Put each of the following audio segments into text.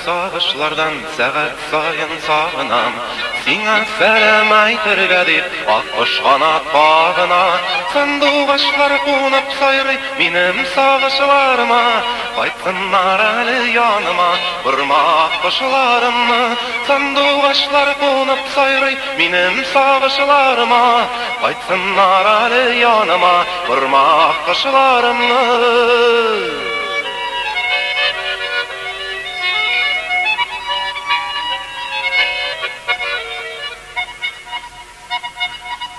Сагышлардан сәгать саен сагынам. Сиңа сәлам әйтергә дип, аккош канат кагына. Сандугачлар кунып сайрый минем сагышларыма. Кайтсыннар әле яныма, борма аккошларымны. Сандугачлар кунып сайрый минем сагышларыма. Кайтсыннар әле яныма, борма аккошларымны.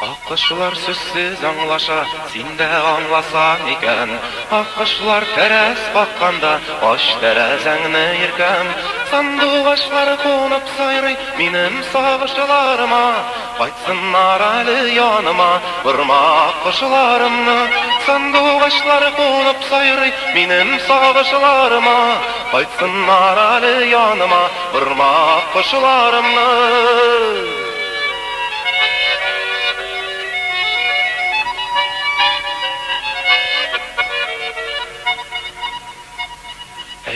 Аккошлар сүзсез аңлаша, син дә аңласаң икән. Аккошлар тәрәз какканда, ач тәрәзәңне, иркәм. Сандугачлар кунып сайрый минем сагышларыма. Кайтсыннар әле яныма, борма аккошларымны. Сандугачлар кунып сайрый минем сагышларыма. Кайтсыннар әле яныма, борма аккошларымны.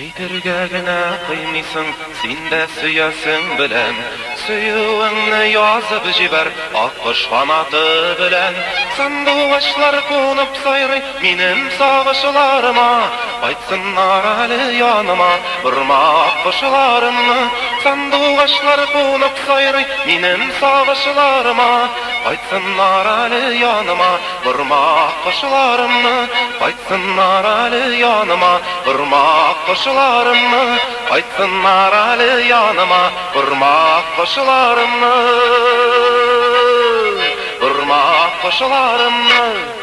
Әйтергә генә кыймыйсың, син дә сөясең, беләм. Сөюеңне язып җибәр аккош канаты белән. Сандугачлар кунып сайрый минем сагышларыма. Кайтсыннар әле яныма, борма аккошларымны. Сандугачлар кунып сайрый минем сагышларыма. Кайтсыннар әле яныма, борма аккошларымны. Кайтсыннар әле яныма, борма аккошларымны. Кайтсыннар әле яныма, борма аккошларымны. Борма аккошларымны.